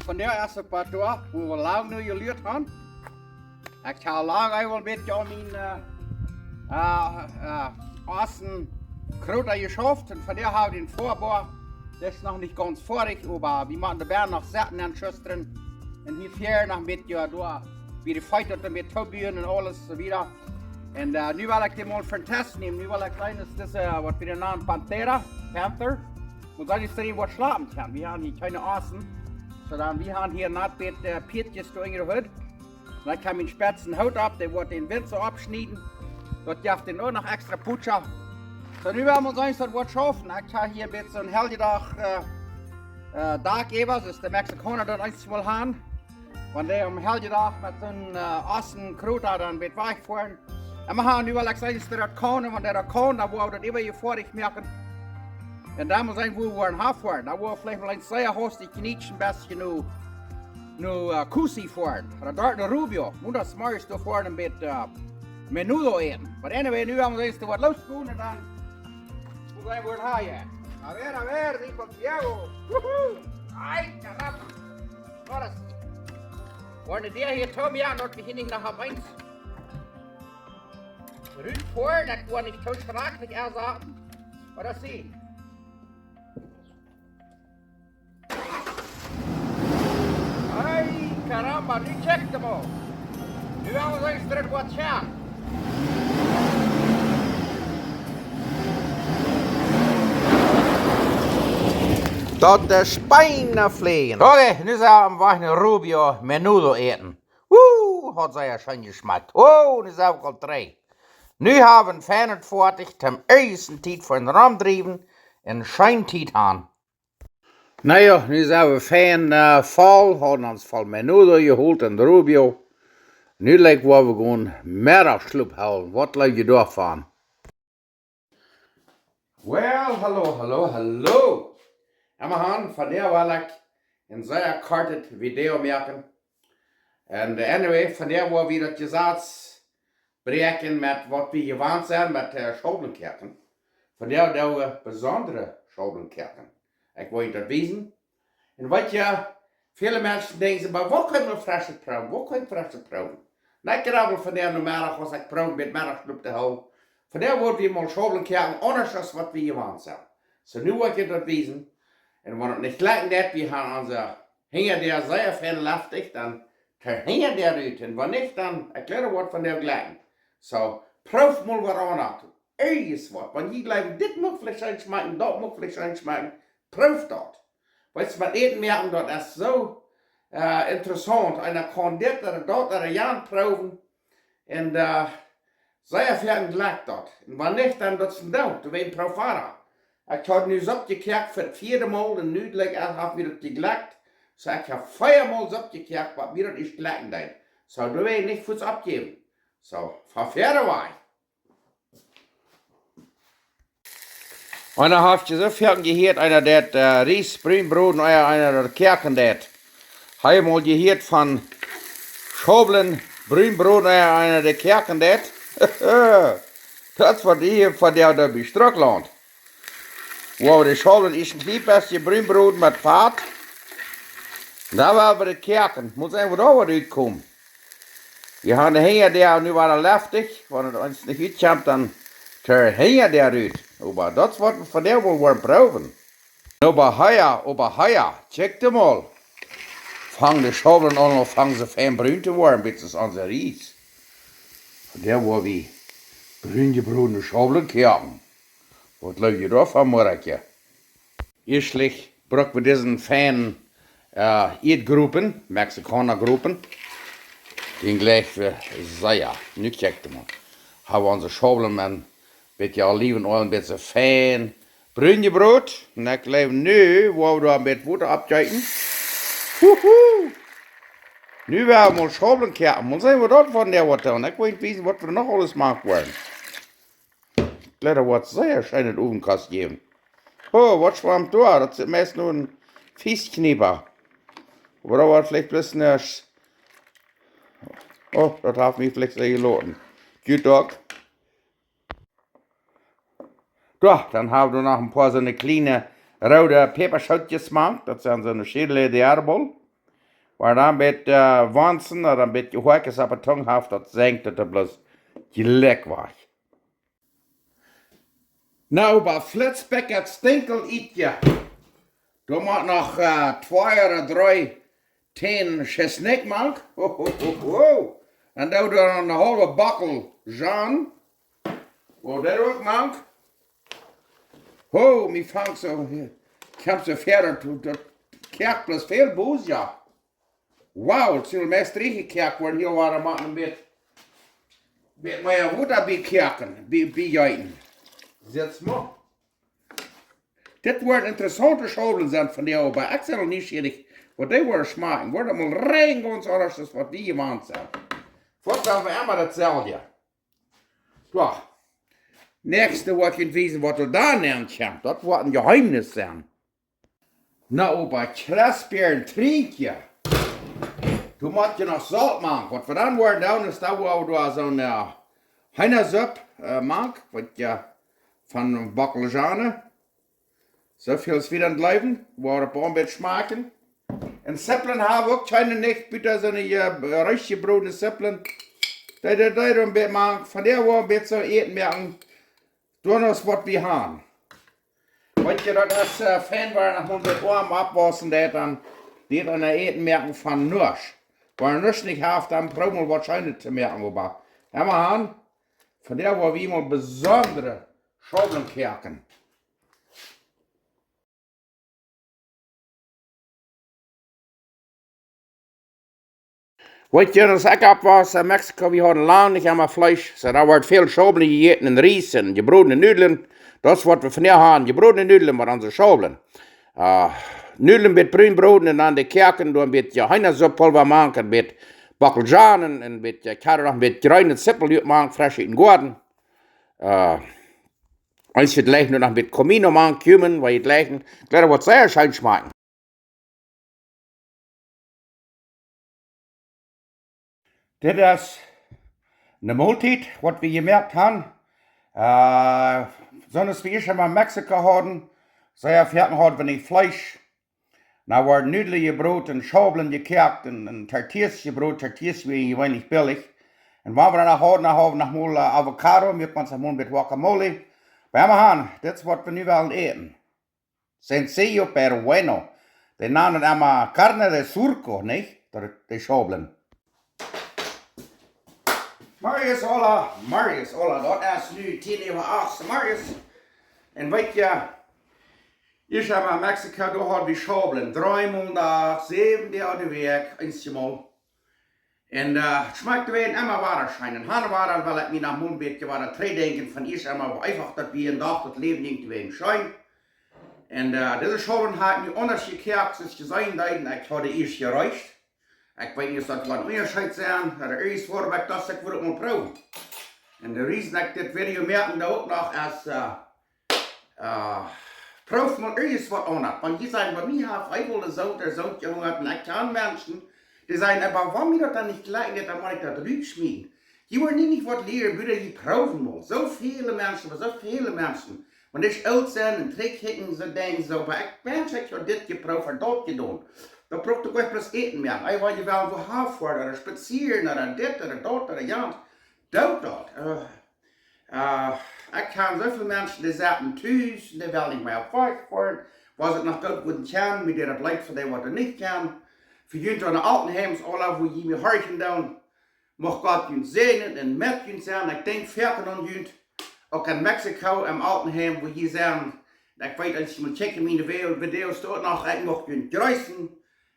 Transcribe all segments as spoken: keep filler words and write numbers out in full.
Vondoag es et Patua, wua wie lang nu jeluat haben. Ekj hab lang eemol een bät aun mien, äh, äh, äh, Ossen Krota jeschauft un vondoag hab ekj dän Voabau. Daut es noch nich gaunz foadich, oba wie motten de Bän noch setten un schustren. Un hia wieda noch een bät, jo, doa, wua de Feet daut een bät toobuen un aules soo wieda. Un, äh, nu well ekj dän mol fa een Test nämen. Nu well ekj seenen, es dit, äh, waut wie nanen Pantera, Panther. Mott seenen, es doa waut schlapen kaun. Wie haben hia kjeene Ossen. Soo dan, wie haben hia een bät, äh, Pieetjes doa en de Hut. Dan kaun mien spitzen Hoot opp, dee woat dän Wint soo aufschnieden. Daut jeft dän uk noch extra Putscha. Soo, nu well wie seenen, daut woat schaufen. Ekj hab hia een bät soon Heljedach, äh, äh, Dakj äwa, soo aus de Mexikauna daut eenjemol haben. Wan dee aum Heljedach met soon, äh, Ossen Krota dan wada wajchfoaren. Un wie haben nu aul extra daut Korn, wan dee daut Korn, dan woa wie daut äwa hia foadich moaken. Un dan mott seenen, wua wie woaren hanfoaren. Dan woa wie veleicht mol eent sea haustich kjnietschen, bät nu, nu, äh, Cusi foaren. Ooda doa no Rubio. Mott daut morjes doa foaren een bät, äh, menudo äten. But anyway, nu well wie seenen, daut woat losgonen un dan mott seenen, wua wie woaren hanfoaren. A ver, a ver, riep Diego. Wuhu. Ay, caramba. Ahora sí. Woaren dee hia toom, jo, daut wie hia nich noch opp eent rutfoaren, daut woat nich too schrakjlich aunsaten. Oba daut seenen. Ay, caramba, nu check de ball. Nu haben wie een Strich waut schaun. Daut de Schweena fleajen. Okay, nu sent wie aum Wajch no Rubio menudo äten. Woo, haud sea scheen jeschmakt. Oh, nu sent wie aul dree. Nu haben wie feinet foadich, toom ieeschte Tiet fa een romdriewen un scheene Tiet han. Na jo, nu sent wie fein, äh, voll, haben ons voll menudo jeholt en Rubio. Nu leicht woa wie gonen Meddachschlop hoolen. Waut jleew jie doavon? Well, hallo, hallo, hallo. Jo, wie haben vondoag woll ekj een sea kortet Video moaken. Un, äh, anyway, vondoag woa wie daut Jesaz bräakjen met waut wie jewant sent met, äh, Schaublen koaken. Vondoag doo wie besondre Schaublen koaken. Ekj well junt daut wiesen. Un weet jie, väle Menschen denkjen, "Oba woo kaun eena fresch proowen? Woo kaun eena fresch proowen?" Na, ekj jleew vondoag Nomeddach, aus ekj proow met Meddachschlop to hoolen. Vondoag woa wie mol Schaublen koaken, aundasch aus waut wie jewant sent. Soo, nu well ekj junt daut wiesen. Un wan et nich jlikjen deit, wie haben onse Hinjadäa sea fein leftich, dan de Hinjadäa rut. Un wan nich, dan, ekj jleew woat vondoag jlikjen. Soo, proow mol waut aun. Irjent waut. Wan jie jleewen, dit mucht veleicht scheen schmakjen, daut mucht veleicht scheen schmakjen, proow daut. Weetst, met Äten moaken, daut es soo, äh, interessaunt. Eena kaun dit ooda daut ooda jant proowen. Un, äh, sea väl jlikjt daut. Un wan nich, dan daut es een Doot, dan woa wie proowen. Ekj hab nu Supp jekoakt fa daut vieede Mol un nu jlikj, äh, haft mie daut jejlikjt. Soo, ekj hab vea Mol Supp jekoakt, waut mie daut ieescht jlikjen deed. Soo, dan woa wie nich fuaz oppjäwen. Soo, von wieda wajch. Eena haft je soo väl jehieet, eena deit, äh, Ries brun broden, ooda eena daut koaken deit. Hab jie mol jehieet von Schaublen brun broden, ooda eena daut koaken deit? Daut es waut hia vondoag doa bie Strucklaunt. Woa wie de Schaublen ieescht een kjlien bät brun broden met Fat. Dan woa wie dee koaken. Mott seenen, woo daut woat utkomen. Wie haben de Hinjadäa nu wada leftich, wan et ons nich utkjemt, dan de Hinjadäa rut. Oba daut es waut wie vondoag woll woaren proowen. Oba hia, oba hia, kjikj emol. Fangen de Schaublen aun, aul fangen see fein brun to woaren, bat es onse Ries. Vondoag woa wie brun jebrodne Schaublen koaken. Waut jleew jie doavon, Morakje? Ieeschtlich bruck wie disen feinen, äh, Ieedgropen, Mexikauna Gropen. Dän jlikj wie sea. Nu kjikj mol. Hab wie onse Schaublen met een bät Oliewen Oil een bät fein brun jebrot. Un ekj jleew nu, woa wie doa een bät Wota oppjeeten. Wuhu! Nu woa wie mol Schaublen koaken. Mol seenen waut daut vondoag woat doonen. Ekj well junt wiesen waut wie noch aules moaken woaren. Jleew daut woat sea scheen Owenkost jäwen. Oh, waut schwamt doa? Daut es meist mau een Fieskjniepa. Oba daut woat veleicht bloos een, oh, daut haft mie veleicht sea jeloten. Jie doch. Doa, dan hab wie noch een poa soone kjliene, roode Päpaschootkjes mank, daut sent soone chile de árbol. Oba dan met, äh, Wonsen, dan met Jehoakjes opp de Tung haft, daut sengt daut bloos jlikj wajch. Nu, bie Fritz Beckert Stinkel ietje. Doa mott noch, äh, twee ooda dree Tän Tschesnikj mank. Ho, ho, ho, ho. Dan doo wie noch een haulwe Bockel Jan. Woo dee uk mank. Ho, mie fangt soo, ekj hab soo wieda, daut, daut kjricht bloos väl Bos, jo. Wow, daut sull meist rikj jekjricht woaren. Hia woaren wie een bät, bät mea Wota bie kjricht, bie, bie jeeten. Sett mol. Dit woaren interessaunte Schaublen sennen von dee, oba ekj sie nich schiedich, waut dee woaren schmakjen. Woat daut mol rein gaunz aundasch aus waut wie jewant sent. Waut sent wie emma daut selwje? Doch. Näakjste woa ekj junt wiesen, waut doa dan aun kjemt. Daut woat een Jeheemnis sennen. Nu, oba Kjrestbieren trinkjen. Doa mott je noch Solt mank. Waut wie dan woaren doonen, es daut wie doa soone, äh, Heenasupp, äh, mank, waut je von Bockeljaune. Soo väl aus wie dan jleewen, woa wie opp een bät schmakjen. Un Sipplen hab wie uk kjeene nich, buta soone, äh, reesch jebrodne Sipplen. Dee, dee, dee een bät mank. Von dee woa wie een bät soo Äten moaken. Doonen aus waut wie haben. Weetst, daut es, äh, fein, wan eena noch mol met oam oppwaussen deit, dan deit eena Äten moaken von nuscht. Wan eena nuscht nich haft, dan proow mol waut Scheenet to moaken, oba emma han, von dee woa wie mol besondre Schaublen kjrieen. Weetst, aus ekj oppwos en Mexiko, wie hauden lang nich emma Fleesch. Soo, doa woat väl Schaublen jejäten un Ries un jebrodne Nudlen. Daut es waut wie vondoag haben, jebrodne Nudlen met onse Schaublen. Äh, Nudlen met brun broden un dan de Kjrieen, doa een bät Heenasuppulwa mank, een bät Bockeljaune un een bät, äh, ekj hab noch een bät jreene Sippel mank, fresch ut dän Goaden. Äh, Eent jlikjt nu noch met Comino mank, cumin, waut jlikjt. Ekj jleew, daut woat sea scheen schmakjen. Dit es eene Moltiet, waut wie jemoakt haben. Äh, soo aus wie ieescht emol en Mexiko hauden, sea foaken hauden wie nich Fleesch. Dan woaren Nudlen jebroden, Schaublen jekjrieen un, un Tortillas jebroden. Tortillas wieren jeweenlich billich. Un wan wie dan noch hauden, dan hauden wie noch mol, äh, Avocado, wie kunnen noch mol een bät Guacamole. Wie haben, dit es waut wie nu wellen äten. Sencillo, pero bueno. Dee nanen daut emma carne de surco, nich? Daut, dee Schaublen. Marius, hola, Marius, hola. Daut es nu tieen äwa acht Marius. Un weetst, ieescht emol en Mexiko, doa hauden wie Schaublen. Dreemol dän Dach, säwen Doag de Wäakj, eensjemol. Un, äh, schmakjt wada emma wada scheen. Un han wada well ekj mie noch mol een bät wada trigjdenkjen von ieescht emol, woo eefach daut wia un doch daut Läwen jinkj wada scheen. Un, äh, dise Schaublen hab ekj nu aundasch jekjrieen, soo aus jie seenen deeden, ekj haud ieescht jereecht. Ekj weet nich, aus daut een Unjascheet es, ooda irjent waut, oba ekj docht, ekj wull daut mol proowen. Un de Reason, daut ekj dit Video moaken doo uk noch, es, äh, äh, proow mol irjent waut aun. Wan jie sajen, bie mie haft eemol de Soont, de Soont jehungat, un ekj kjan Menschen, dee sajen, oba wan mie daut dan nich jlikjt, dan mott ekj daut rutschmieten. Jie woaren nie nich waut lieren, buta jie proowen mol. Soo väle Menschen, oba soo väle Menschen. Wan dee oolt sent un trigjkjikjen, soo denkjen see, oba ekj, Mensch, ekj hab dit jeprooft un daut jedonen. Daut brukt doch nich bloos Äten mea. Wan jie wellen wua han foaren, ooda spazieren, ooda dit, ooda daut, ooda jant, doot daut. Äh, äh, ekj kjan soo väl Menschen, dee sitten tus, un dee wellen nich mea opp Wajch foaren. Woo see daut noch goot wudden kjennen, mie deed daut leet fa dee, waut daut nich kjennen. Fa junt aun de Altenheims aula, wua jie mie horchen doonen. Mucht Gott junt säajnen un met junt sennen. Ekj denkj foaken aun junt. Uk en Mexiko, em Altenheim, wua jie sent. Ekj weet, aus jie mol kjikjen, miene Videos doa noch, ekj mucht junt jreessen.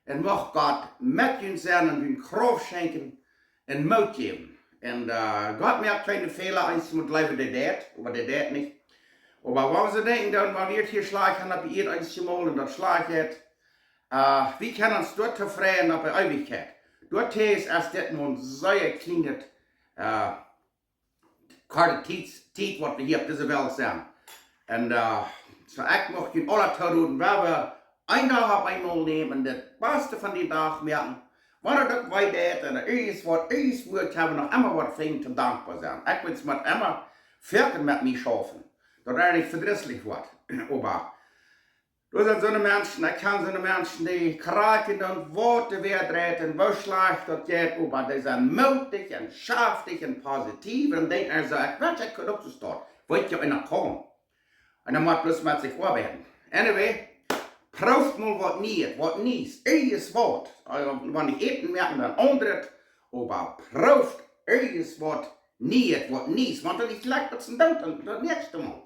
Un mucht Gott met junt sennen un junt Krauft schenkjen un Moot jäwen. Un, äh, Gott moakt kjeene Fäla, eensjemol jleewen dee deit, oba dee deit nich. Oba wan wie denkjen, dan, wan wie daut hia schlajcht han, opp Ieed eensjemol un daut schlajcht jeit, äh, wie kjennen ons doa tofräd opp de Eewichkjeit. Doa es, es dit mau een sea kjlienet, äh, korte Tiet, Tiet, waut wie hia opp dise Welt sent. Un, äh, soo ekj mucht junt aula toroden, wan wie een Dach opp eemol nämen, daut baste von dän Dach moaken. Wan daut uk wee deit, un irjent waut, irjent wua, kjenn wie noch emma waut finjen toom dankboa sennen. Ekj weet, see motten emma foaken met mie schaufen. Daut daut nich vedrisslich woat. Oba Doa sent soone Menschen, ekj kjan soone Menschen, dee krakjen dan waut de Welt rät un woo schlajcht daut jeit, oba dee sent mootich un schaftich un positiev un denkjen soo, ekj wensch, ekj kunn uk soo stonen. Weet jie, eena kaun. Un dan mott bloos met sikj oabeiden. Anyway, proowt mol waut Niees, waut Niees, irjent waut. Aulsoo, wan ekj Äten moak, dan aundret, oba proowt irjent waut Niees, waut Niees. Wan daut nich jlikjt, daut es een Doot, dan daut näakjste Mol.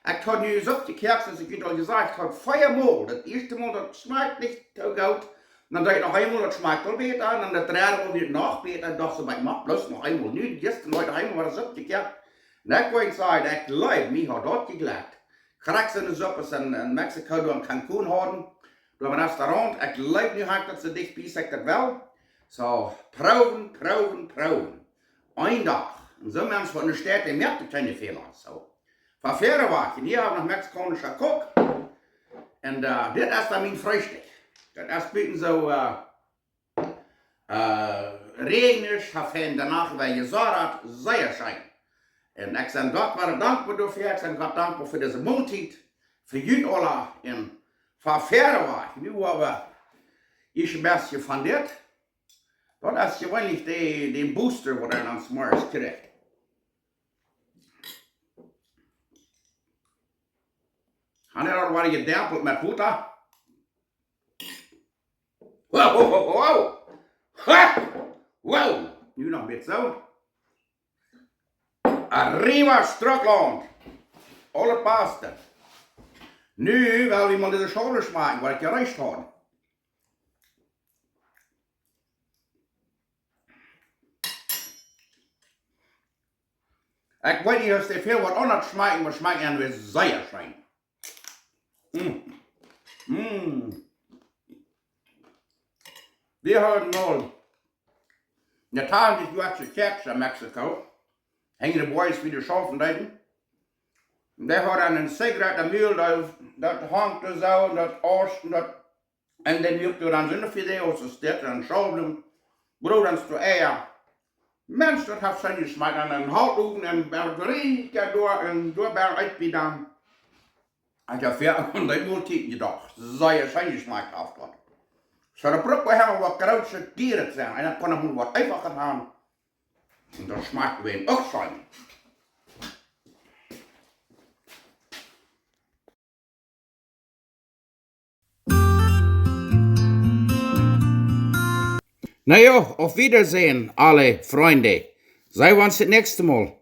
Ekj haud nu Supp jekoakt, soo aus ekj junt aul jesajcht haud, vea Mol. Daut ieeschte Mol, daut schmakjt nich soo goot. Dan deed ekj noch eemol, daut schmakjt aul bäta. Un dan daut dredde Mol wia noch bäta. Ekj docht soo, ekj moak bloos noch eemol. Nu, jistren, hee haud eemol waut Supp jekoakt. Un ekj woa sajen, ekj leew, mie haud daut jejlikjt. Krakjt soone Supp aus see en, en Mexiko, doa en Cancun hauden. Doa em Restaurant, ekj leew nu, haft daut soo dicht bie sikj daut well. Soo, proowen, proowen, proowen. Een Dach. Un soon Mensch waut enne Staut, dee moakt kjeene Fäla. Soo. Von väaren wajch, un hia hab wie noch mexikaunsche Kost. Un, äh, dit es dan mien Freestikj. Daut es buten soo, äh, äh, räajenisch, haft fein doano wada jesonnt, sea scheen. Un ekj sie Gott wada dankboa doafäa, ekj sie Gott dankboa fa dise Moltiet, fa junt aula, un von väaren wajch. Nu woa wie ieescht een bät von dit. Daut es jeweenlich de, de Booster, waut eena aun 's Morjes kjricht. Haft hee daut wada jedempelt met Wota? Wow, wow, wow, wow. Ha! Wow. Nu noch een bät soo. Arriba, Strucklaunt. Aule Paste. Nu well wie mol dise Schaubel schmakjen, waut ekj jerecht haud. Ekj weet nich, aus dee väl waut aundasch schmakjen, oba schmakjen wada sea scheen. Mm. Mm. Wie hauden mol ne tachentich Joa Kjäakjsche en Mexiko. Hinjen de Boys, woo dee schaufen deeden. Un dee haud dan eene Zigarett em Mul, daut, daut hunk soo, un daut Asch, un daut, un dee muak dan soone Videos aus dit, un Schaublen, Broot un soo, ea. Mensch, daut haft scheen jeschmakjt, un dan Holt oven, un Margarita doa, un doa bie eent bie dan. Ekj hab sea aun dee Moltiet jedocht. Sea scheen jeschmakjt haft daut. Soo, daut brukt wie haben waut grootet Dieren sennen. Un dan kaun eena waut eefachet haben. Un daut schmakjt wie uk scheen. Na jo, auf Wiedersehen, aule Frind. See wie ons daut näakjste Mol.